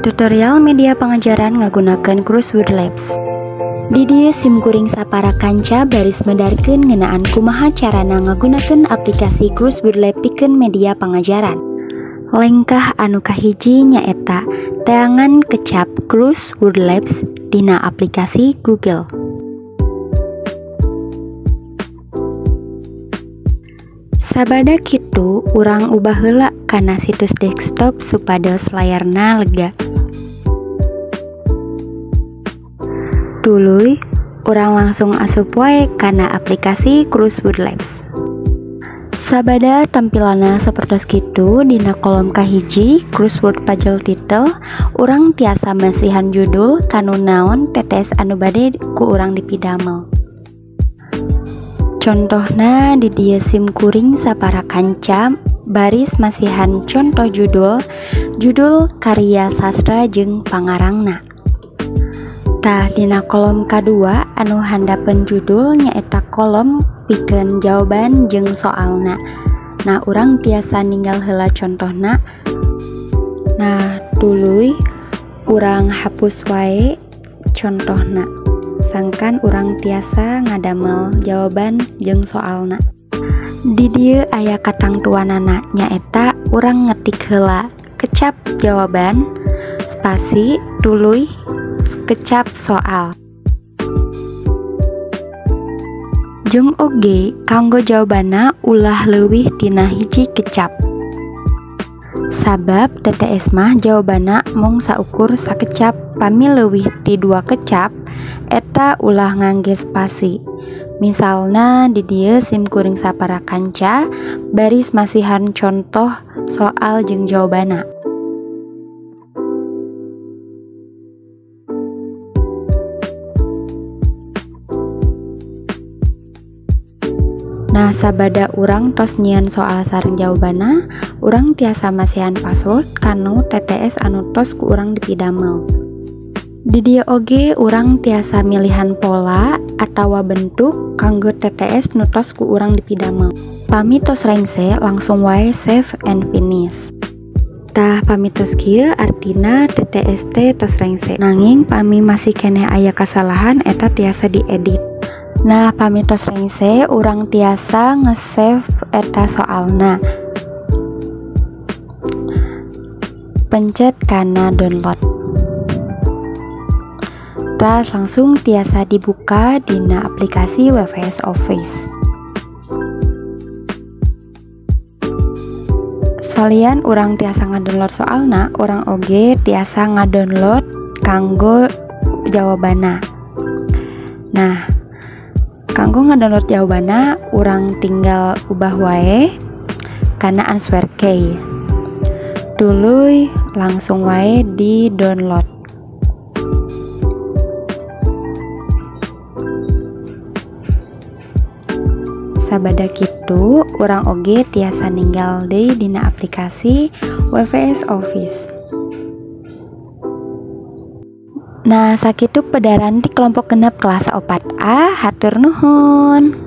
Tutorial media pangajaran ngagunakeun Crossword Labs. Di dieu simkuring sapara kanca baris medarkeun ngeunaan kumaha carana ngagunakeun aplikasi Crossword Lab pikeun media pangajaran. Lengkah anu kahiji nyaeta teangan kecap Crossword Labs dina aplikasi Google. Sabada kitu urang ubah heula kana situs desktop supados layarna lega. Tuluy urang langsung asup wae kana aplikasi Crossword Labs. Sabada tampilanna sapertos kitu dina kolom kahiji Crossword Puzzle Title urang tiasa masihan judul kanu naon TTS anu bade ku urang dipidamel. Contohna di dieu simkuring sapara kanca baris masihan contoh judul, judul karya sastra jeung pangarangna. Tah dina kolom kadua anu handapeun judul nyaeta kolom pikeun jawaban jeung soalna. Nah, urang tiasa ninggal heula contohna. Nah, tuluy urang hapus wae contohna. Sangkan urang tiasa ngadamel jawaban jeung soalna. Di dieu aya katangtuanana nyaeta urang ngetik heula kecap jawaban spasi tuluy kecap soal. Jeung oge kanggo jawabanna ulah leuwih tina hiji kecap. Sabab TTS mah jawabanna mung saukur sakecap, pami leuwih ti 2 kecap eta ulah ngangge spasi. Misalna di dieu simkuring sapara kanca baris masihan contoh soal jeung jawabanna. Nah, sabada urang tos nyian soal sareng jawabanna, urang tiasa masihan password kanu TTS anu tos ku urang dipidamel. Di dieu oge urang tiasa milihan pola atawa bentuk kanggo TTS nu tos ku urang dipidamel. Pami tos rengse langsung wae save and finish. Tah pami tos kieu artina TTS teh tos rengse. Nanging pami masih keneh aya kasalahan eta tiasa diedit. Nah, pami tos rengse urang tiasa nge-save eta soalna. Pencet kana download. Terus langsung tiasa dibuka dina aplikasi WVS Office. Salian urang tiasa ngadownload soalna, urang oge tiasa ngadownload kanggo jawabanna. Nah, kanggo ngadownload jawabanna urang tinggal ubah wae kana answer key. Tuluy langsung wae di download. Sabada kitu urang oge tiasa ninggal deui dina aplikasi WVS Office. Nah, sakitu pedaran di kelompok genep kelas 4A, hatur nuhun.